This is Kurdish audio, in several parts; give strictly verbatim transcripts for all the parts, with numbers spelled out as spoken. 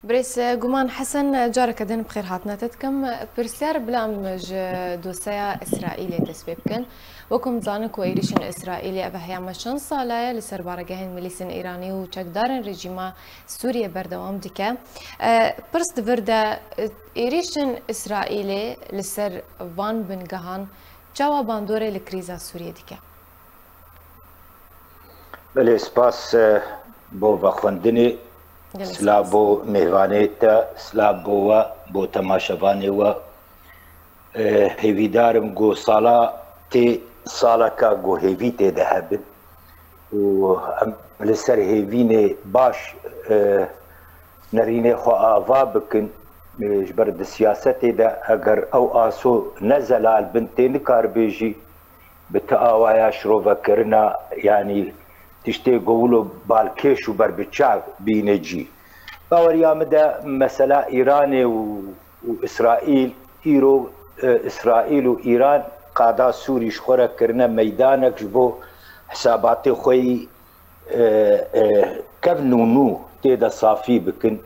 Birêz Guman Hesen, careke din bi xêr hatina te dikim. Pirsyar bila em ji doseya Îsraîlê dest pê bikin. Wek em dizanin ku êrîşên Îsraîlê ev heya me şeş sala ye li ser baregehên milîsên Îranî û çekdarên rejîma Sûriyê berdewam dike. E, pirs di vir de, e, êrîşên Îsraîlê li ser van bingehan çawa bandorê li krîza Sûriyê dike? Belê, spas, e, bo vexwendinê. Gelek Silav spas. Bo mêvanê te, silav bo we, bo temaşevanê we. E, hêvîdar im ku sala tê saleka ku hêvî tê de hebin. Û em li ser hêvînê baş, e, nerînê xwe ava bikin. E, ji ber di siyasetê de eger ew aso ne zelal bin, tê nikaribe jî bi ti awaya şirovekirina, yanî tiştê ku wilo balkêş û berbiçav bîne cî. Baweriya min de mesela Îranê û, û Îsraîl, îro, e, Îsraîl û Îran qada Sûrî ji xwe re kirine meydanek ji bo hesabatê xwe yî, e, e, kevn û nû tê de safî bikin.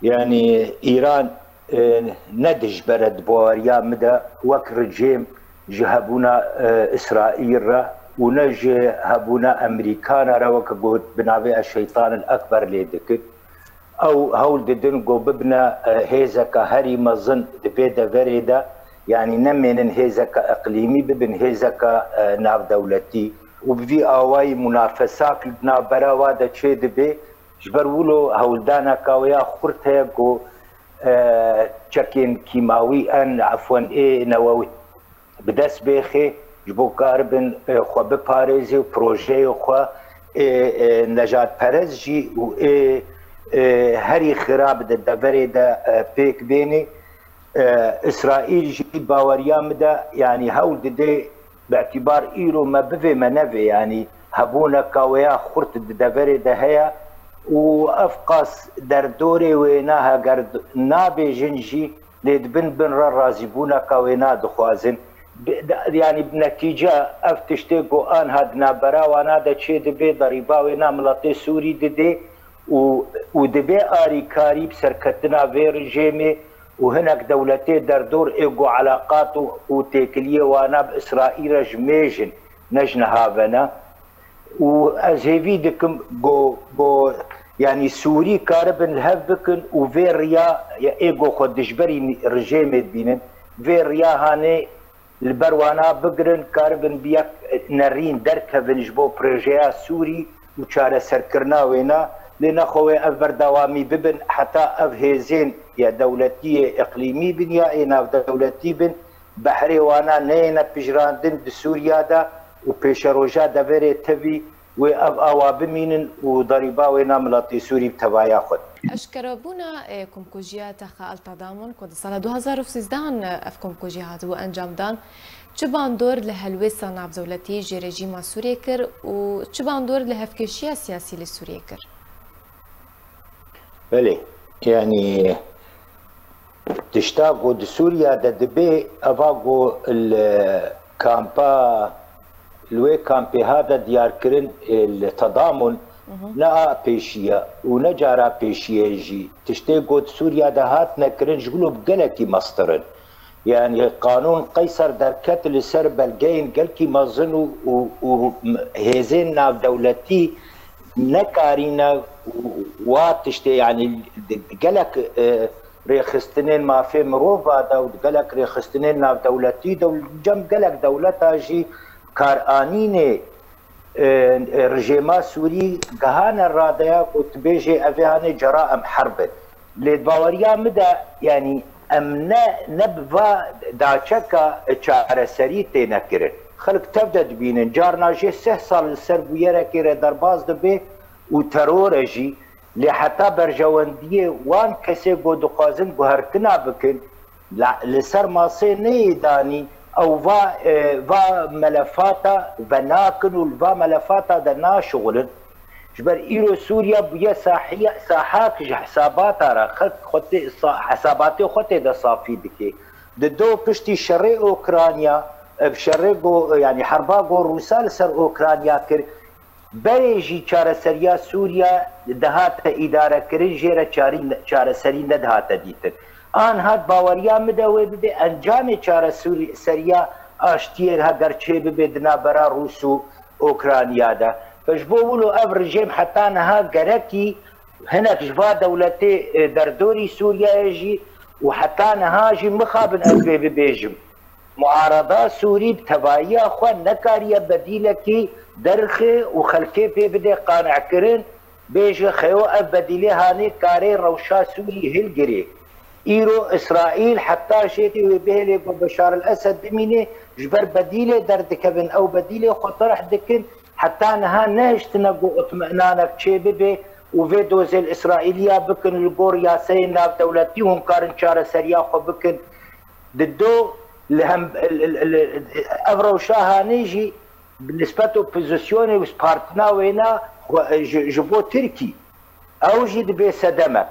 Yanî Îran, e, ne dijber e di baweriya min de wek rejîm ji hebûna, e, Îsraîl re û ne ji hebûna Amerîkana re weke got bi navê Ez Şeytanil Ekber lê dikin. Ew hewl didin ku bibine, e, hêzeke herî mezin di vê deverê de, yanî nemênin hêzeke iqlîmî, bibin hêzeke, e, navdewletî û bi vî awayî munafesak li navbera wa de çê dibe. Ji ber wilo hewldaneka wê ya xurt heye ku, e, çekên kîmawî en, efwen, ê newewî bi dest bêxê, ji bo karibin, e, xwe biparêzê û projeyê xwe ê, e, nejadperest jî û ê, e, herî xirab di deverê de, e, pêk bênê. E, Îsraîl jî baweriya min de, yanî hewl dide, bi îtîbar îro me bivê me nevê, yanî hebûneka wê ya xurt di deverê de heye û ev qas derdorê wê ne heger d-, nabêjin jî, lê di bin bin re razîbûneka wê na dixwazin. Bi-, de-, yanî bi netîce ev tiştê ku anha di navbera wana de çê dibe, derîba wê na miletê Sûrî didê û, û dibe arîkarî bi serketina vê rejêmê û hinek dewletê derdor ê ku eleqat û, û têkiliyê wana bi Îsraîl re ji mêj in, ne ji niha ve ne. Û ez hêvî dikim ku, ku, yanî Sûrî karibin li hev bikin û vê riya, ya ê ku xwe dijberî rejêmê dibînin, vê riya hanê li ber wana bigirin, karibin bi yek nerîn derkevin ji bo projeya Sûrî û çareserkirina wêna, lê nexwe wê ev berdewamî bibin heta ev hêzên ya dewletî yê iqlîmî bin ya ê navdewletî bin, behrê wana neyêne pijirandin di Sûriya de û pêşeroja deverê tevî wê ev awa bimînin û derîba wêna miletê Sûrî bi tevaya xwe. Eşkerebûna, e, komkujiya Texa El Tadamon ku di sala du hazar û sîzdeh an, e, ev komkujî hatibû encamdan, çi bandor li helwêsta navdewletî ji rejîma Sûriyê kir û çi bandor li hevkêşiya siyasî li Sûriyê kir? Belê, yanî tişta ku di Sûriya de dibe, eva ku li kampa, li wê kampê hate diyarkirin, ê, li Tedamûn, mhm, ne a pêşî ye û ne cara pêşî ye jî. Tiştê ku di Sûriya de hatine kirin ji wilo bi gelekî mestir in. Yanî qanûn Qeyser derket li ser belgeyên gelkî mezin û, û, û hêzên navdewletî nekarîne wa tiştê, yanî di, di gelek, e, rêxistinên mafê mirova de û di gelek rêxistinên navdewletî de û cem gelek dewleta jî karanînê, e, e, rejêma Sûrî gihane radeya ku tu bêjê ev ê hanê ceraim herb in. Lê di baweriya min de, yanî em ne, ne bi va daçeka çareserî têne kirin. Xelk tev de dibînin, carna jê sih sal li ser bûyerekê re derbas dibe û teror e jî. Lê heta berjewendiyê wan kesê ku dixwazin guhertina bikin, la-, li ser masê neyê danî, ew va, e, va melefata venakin û li va melefata de naşixulin. Ji ber îro Sûriye bûye sahiye, sahak ji hesabata re, xelk xwe tê sa-, hesabatê xwe tê de safî dike. Di do piştî şerê Ukrayna, ev şerê go, yanî herba go Rûsa li ser Ukrayna kir, Berê jî çareseriya Sûriye dihate îdarekirin, jê re çarî-, çareserî nedihate dîtin. An hat baweriya min de wê bibe encamê çareseriya aştiyê heger çê bibe di navbera Rûs û Okrayna de. Ji bo wilo ev rejîm heta niha gerekî hinek ji va dewletê, e, derdorî Sûriyeyê jî û heta niha jî mixabin ez vê bibêjim. Muarada Sûrî bi tevahiya xwe nekariye bedîlekî derxe û xelkê pê bide qane'kirin, bêje xeyo ev bedîlê hanê karê rewşa Sûrî hilgirê. Îro Îsraîl heta jêdî wê bihêlê ku Beşar el-Esed bimîne, ji ber bedîlê derdikevin, ew bedîlê xwe terh dikin, heta niha nehiştine ku itminanek çêbibe û vê dozê li Îsraîliya bikin li gor yasayên navdewletî hûn karin çareseriya xwe bikin. Di do li hem, li, li, li, ev rewşa hanê jî bi nisbet opozisyonê û partina wêna xwe, ji, ji bo Tirkî, ew jî dibe sedeme.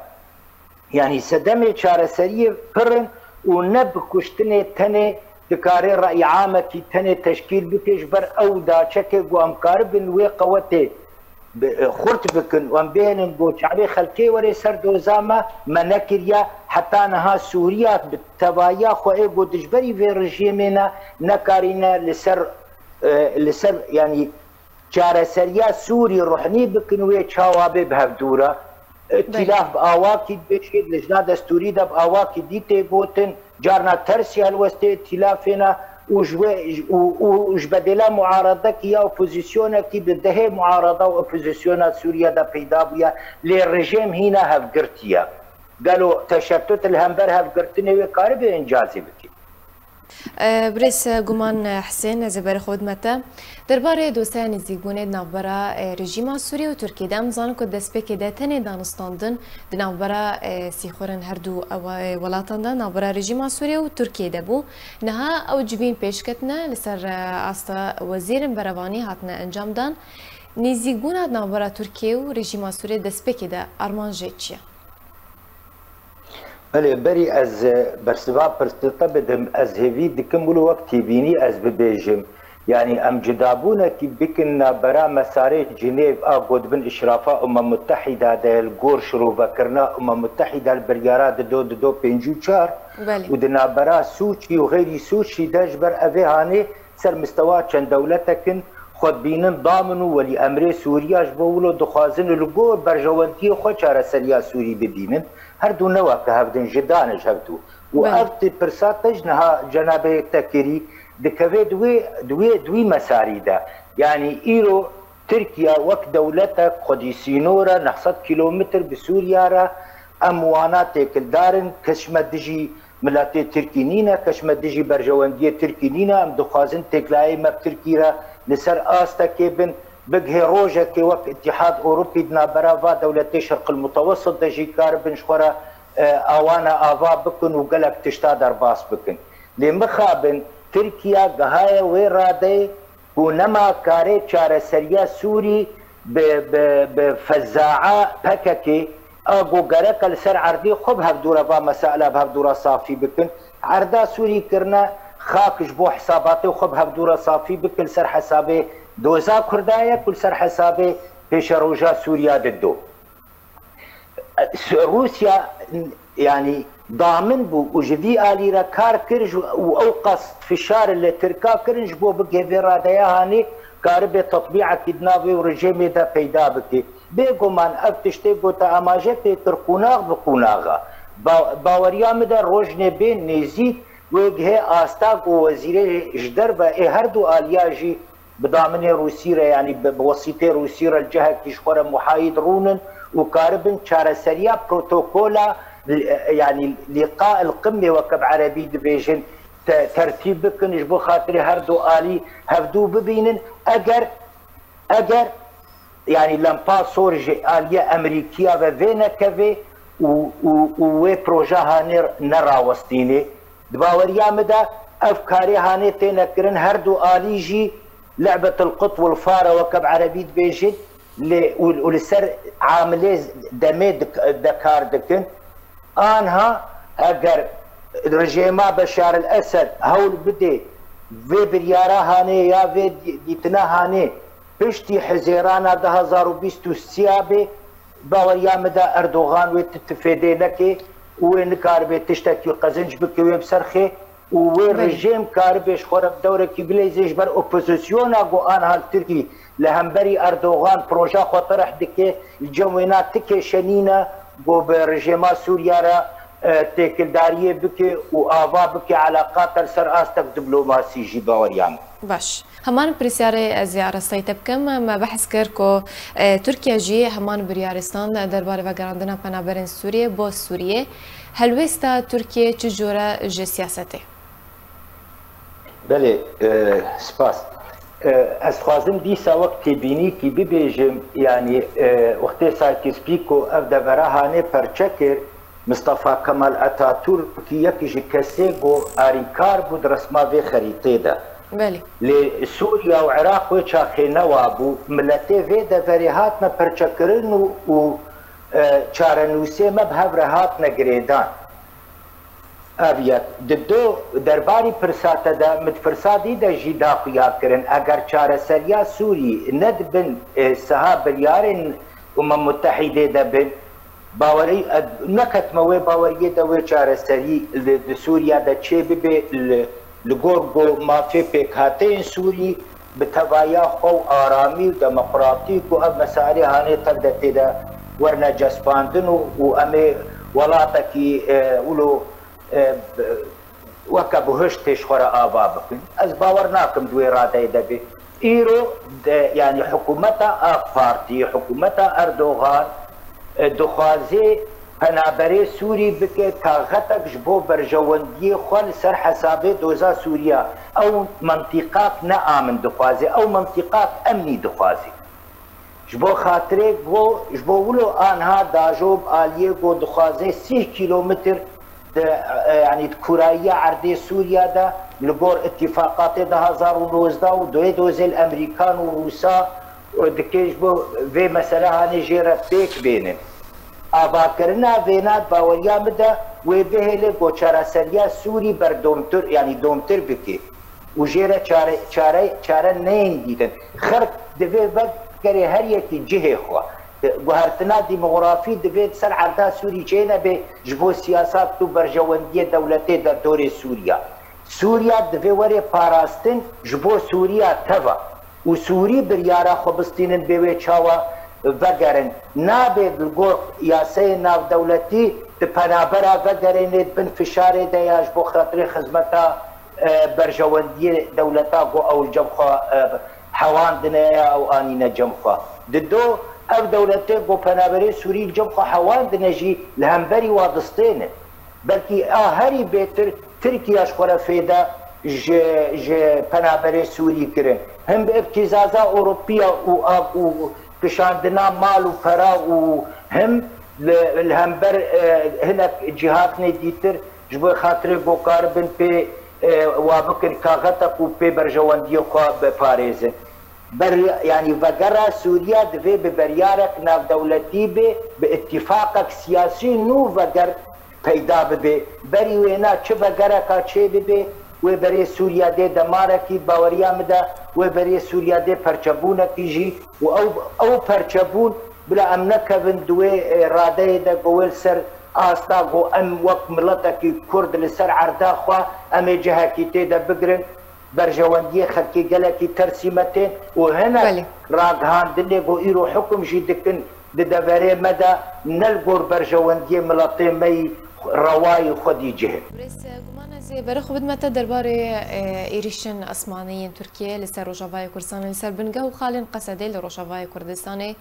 Yanî sedemê çareseriyê pir in û ne bi kuştinê tenê dikare reyamekî tenê teşkîl bike, ji ber ew daçekê ku em karibin wê qewetê bi, e, xurt bikin û em bihêlin ku çavê xelkê were ser doza me, me nekiriye. Heta niha Sûriya bi tevahiya xwe ê ku dijberî vê rejîmê ne, nekarîne li ser, e, li ser, yanî çareseriya Sûrî ruhnî bikin wê çawa bê bi hevdû re. Îtîlaf bi awakî dibêjî, lijna destûrî de bi awakî dî tê gotin, carna tersî helwestê îtîlafê ne û ji wê, û, û ji bedêla muaredekî ya opozisyonekî di dehê muareda û opozisyona Sûriye de peyda bûye, lê rejîm hîna hevgirtî ye. Gelo teşetut li hember hevgirtinê wê karibe încazî bike? E, birêz Guman Hisên, ez ê berê xwe bidime te. Derbarê dosyaya nêzîkbûnê di navbera, e, rejîma Sûriyê û Tirkiyê de, em zanin ku destpêkê de tenê danûstandin di navbera, e, sîxurên her du ew, e, welatan de, navbera rejîma Sûriyê û Tirkiyê de bû. Niha ew civîn pêş ketine, li ser, e, asta wezîrên berevanî hatine encamdan. Nêzîkbûna di navbera Tirkiyê û rejîma Sûriyê destpêkê de armanc jê çi ye? Belê, berî ez, e, bersiva pirsê te bidim, ez hêvî dikim wilo wek têbînî ez bibêjim. Yanî em cudabûnekî bikin navbera mesarê Cinêv a ku di bin îşrafa Umem Mutehîda de ye, li gor şirovekirina Umem Mutehîda li biryara di do, di do pêncî û çar Belê. Û di navbera Sûçî û xeyrî Sûçî de ji ber evê hanê ser mistewa çend dewletek in, xwe dibînin damin û welî emrê Sûriya ji bo wilo dixwazin li gor berjewendiyê xwe çareseriya Sûrî bibînin. Her du ne weke hev din, ji dan e ji hev du. Û Belê. Ev tê pirsa te ji niha cenabê te kirî, dikeve di wê, di wê, di wî mesarî de. Yanî îro Tirkiye wek dewletek xwedî sînor e, neh sed kîlometr bi Sûriya re, em wana têkildar in, kes ji me dijî miletê Tirkî nîne, kes ji me dijî berjewendiyê Tirkî nîne, em dixwazin têkilahiyê me bi Tirkî re li ser astekê bin, bigihê rojekê wek Îtîhad Ewropî di navbera va dewletê Şerqil Mutewesit de jî karibin ji xwe re, e, awana ava bikin û gelek tişta derbas bikin. Lê mixabin Tirkiye gihaye wê radeyê ku nema karê çareseriya Sûrî bi, bi, bi fezaa P K K a ku gerek e li ser erdê xwe bi hevdû re va mesaila bi hevdû re safî bikin. Erda Sûrî kirine xak ji bo hesabatê xwe bi hevdû re safî bikin, li ser hesabê doza Kurda ye ku li ser hesabê pêşeroja Sûriya dido. Rûsya, yanî, damin bû û ji vî alî re kar kir ji, û ew qas fişar li Tirka kirin ji bo bigihê vê radeya hanê karibe tetbîekî di nav wê û rejîmê de peyda bike. Bêguman ev tiştê ku te amaje pê kir qunax bi qunax e. Ba-, baweriya min de rojnê bên nêzîk wê gihê asta ku wezîrê ji derve ê her du aliya jî bi daminê Rûsî re, yanî bi, bi wesîtê Rûsî re li cihekî ji xwe re muhayîd rûnin û karibin çareseriya protokola, e, yanî lîqa el qimmê weke bi erebî dibêjin, te-, tertîb bikin, ji bo xatirê her du alî hevdû bibînin. Eger, eger, yanî lempa sor ji aliyê Emerîkiya ve vê nekevê û, û, û wê proje hanê nerawestînê, di baweriya min de ev karê hanê têne kirin, her du alî jî le'betil qut wel fare weke bi erebî dibêjin, lê û, û li ser amilê demê dik-, de kar dikin. Anha eger rejêma Beşar el Esed hewl bidê vê biryara hanê ya vê dî-, dîtina hanê piştî Hizêrana du hazar û bîst û sê bê, baweriya min de Erdogan wê ti tifêdê neke û wê nikaribe tiştekî qezinc bike wê bi ser xê û wê Belê. rejîm karibe ji xwe re bi dewrekî bileyzê ji ber opozisyona ku anha li Tirkî li hemberî Erdogan proja xwe terih dike, li cem wêna ti kêşe nîne ku bi rejîma Sûriya re, e, têkildariyê bike û ava bike eleqata li ser astek diplomasî jî baweriya min. Baş. Heman pirsiyarê ez ê arastayî te bikim. Me behs kir ku, e, Tirkiye jî heman biryarê stand derbarê vegerandina penaberên Sûriyê bo Sûriyê. Helwêsta Tirkiyê çi jûr e ji siyasetê? Belê, e, spas. E, ez dixwazim dîsa wek têbînîkî bibêjim, yanî, e, wextê Sykes-Picot ev devera hanê perçe kir, Mistefa Kemal Atatürk yek ji kesê ku arîkar bû di resma vê xerîtê de. Belê. Lê Sûriya û Iraq wê çaxê newa bû. Miletê vê deverê hatine perçekirin û, û, e, çarenûsê me bi hev re hatine girêdan. Ev yek. Di do derbarî pirsa te de, min di pirsa dî de jî daxuya kirin. Eger çareseriya Sûrî ne di bin, e, siha biryarên Umem Mutehîdê de bin, bawerî, e, neketime wê baweriyê de wê çareserî li, di Sûriya de çê bibe, li, li gor ku mafê pêkhateyên Sûrî bi tevaya xwe û aramî û demokratîk û ev mesailê hanê tev de tê de werine cespandin û, û em ê welatekî, e, wilo, e, weke bihuştê ji xwe re ava bikin. Ez bawer nakim di wê radeyê de bê. Îro de, yanî hikûmeta AK Partî, hikûmeta Erdogan, e, dixwaze penaberê Sûrî bike kaxetek ji bo berjewendiyê xwe li ser hesabê doza Sûriya. Ew mentîqak ne a min dixwaze, ew mentîqak emnî dixwaze. Ji bo xatirê ku, ji bo wilo anha dajo bi aliyê ku dixwaze sî kîlometr di, e, yanî di kûrayiya erdê Sûriya de li gor îtîfaqatê du hazar û nozdeh û doyê dozê li Emerîkan û Rûsa, e, dike ji bo vê mesele hanê jê re pêk bênin. Avakirina vêna di baweriya min de wê bihêle ku çareseriya Sûrî berdomtir, yanî domtir bike û jê re çare, çare, çare neyên dîtin. Xelk divê vegerê her yekî cihê xwe. Guhertina demografî divê di ser erda Sûrî çênebe ji bo siyasat û berjewendiyê dewletê derdorê Sûriya. Sûriya divê were parastin ji bo Sûriya teva. Û Sûrî biryara xwe bistînin bê wê çawa vegerin. Nabe li gor yasayên navdewletî di penabera vegerênê di bin fişarê de ya ji bo xatirê xizmeta, e, berjewendiyê dewleta ku ew li cem xwe, e, hewandine ya ew anîne cem xwe. Di do ev dewletê ku penaberê Sûrî li cem xwe hewandine jî li hemberî wa distêne. Belkî a herî bêtir Tirkiye ji xwe re fêde ji, ji penaberê Sûrî kirin. Him bi îtizaza Ewropiya û av û kişandina mal û pera û him li, li hember, e, hinek cîhatnê dîtir ji bo xatirê ku karibin pê, e, wa bikin kaxetek û pê berjewendiyê xwe biparêzin. Ber, yanî vegera Sûriya divê bi beryarek navdewletî be, bi îtîfaqek siyasî nû veger peyda bibe. Berî wêna çi vegereka çê bibe, wê berê Sûriya dê demarekî, baweriya min de wê berê Sûriya dê perçebûnekî jî û ew, ew perçebûn bila em nekevin di wê, e, radeyê de ku wê li ser asta ku em wek miletekî Kurd li ser erda xwe em ê cihekî tê de bigirin. Berjewendiyê xelkê gelekî tersî me tên û hinek Belê. ragihandinê ku îro hukum jî dikin di deverê me de ne li gor berjewendiyê miletê me yî rewayî xwedî cih in. Birêz Guman, ez ê berê xwe bidime te derbarê, e, êrîşên esmanî yên Tirkiyê li ser Rojavayê Kurdistanê, li ser bingeh û xalên Qesedê li Rojavayê Kurdistanê,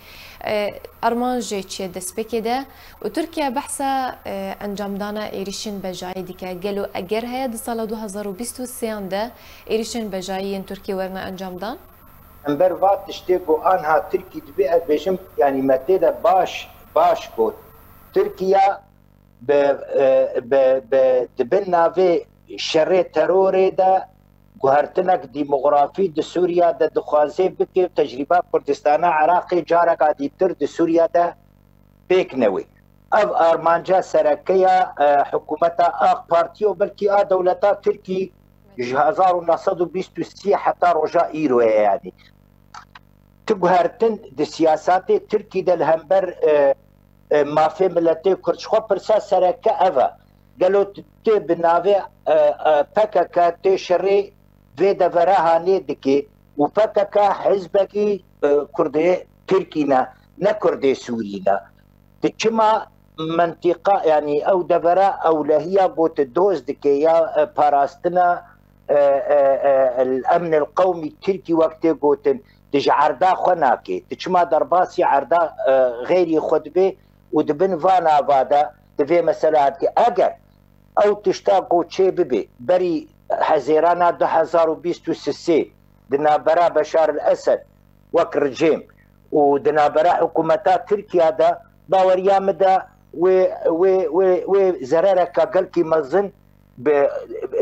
e, armanc jê çi ye destpêkê de? Û Tirkiye behsa, e, encamdana êrîşên bejayî dike. Gelo eger heye di sala du hazar û bîst û sêyan de êrîşên bejayî yên Tirkiyê werine encamdan? Em ber va tiştê ku anha Tirkî dibê ez bêjim, yanî me tê de baş, baş got. Tirkiye bi, e, bi, bi, di bin navê şerê terorê de guhertinek demografî di Sûriya de dixwaze bike, tecrîba Kurdistana Iraqê careka dîtir di Sûriya de pêk newê. Ev armanca sereke ya, e, hikûmeta AK Partî û belkî a dewleta Tirkî ji hezar û neh sed û bîst û sê heta roja îro ye, yanî. tu guhertin di siyasatê Tirkî de li hember, e, e, mafê miletê Kurd. Ji xwe pirsa sereke ev e. Gelo tu tê bi navê, e, e, P K K tê şerê vê devera hanê dikê û P K K hizbekî, e, Kurdê Tirkî ne, ne Kurdê Sûrî ne. Di çima mentiqa, yanî ew devera ewlehiya ku tu doz dike ya, e, parastina, e, e, e, el emn el qewmî Tirkî wek tê gotin, tu ji erda xwe nakê. Tu çima derbasî erda, e, xeyrî xwe dibê û di bin van ava de di vê mesela dike. Eger ew tişta ku çê bibe, berî Hezêrana du hezar û bîst û sisê di navbera Beşar el Esed wek rejîm û di navbera hikûmeta Tirkiye de, baweriya min de wê, wê, wê, wê zerereke gelkî mezin bi,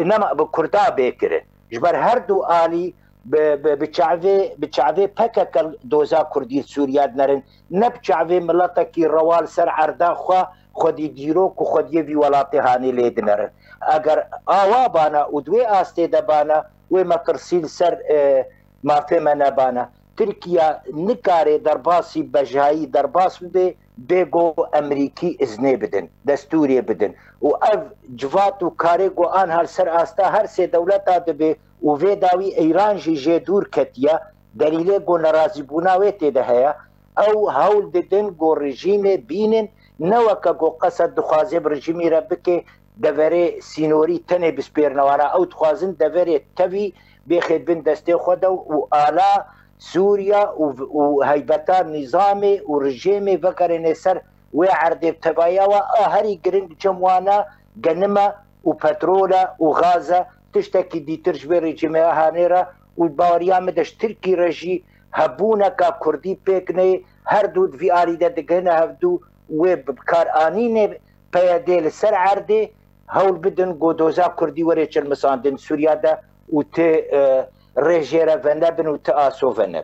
nema bi Kurda bê kirin. Ji ber her du alî bi, bi, bi çavê, bi çavê P K K doza Kurdî Sûriye dinerin, ne bi çavê miletekî rewa li ser erda xwe, xwedî dîrok û xwediyê vî welatê hanê lê dinerin. Eger awa bana û di wê astê de bana, wê metirsî li ser, e, mafê me nebana. Tirkiye nikare derbasî bejayî derbas bibe, bê ku Emerîkî iznê bidin, destûrê bidin. Û ev civat û karê ku anha li ser asta her sê dewleta dibe û vê dawî Îran jî jê dûr ketiye, delîlê ku nerazîbûna wê tê de heye. Ew hewl didin ku rejîmê bînin, ne weke ku Qesed dixwaze bi rejîmî re bike, deverê sînorî tenê bispêrine wana. Ew dixwazin deverê tevî bêxê bin destê xwe de û ala Sûriya û, û heybeta nîzamê û rejîmê vegerêne ser wê erdê bi tevaya we. A herî giring cem wana genime û petrol e û gaz e, tiştekî dîtir ji vê rejîmê hanê re û baweriya min de ji Tirkî re jî hebûneka Kurdî pêk neyê, her du di vî alî de digihine hevdû wê bi bikaranînê P Y D li ser erdê hewl bidin ku doza Kurdî were çilmisandin Sûriya de û ti, e, rê jê re venebin û ti aso venebin.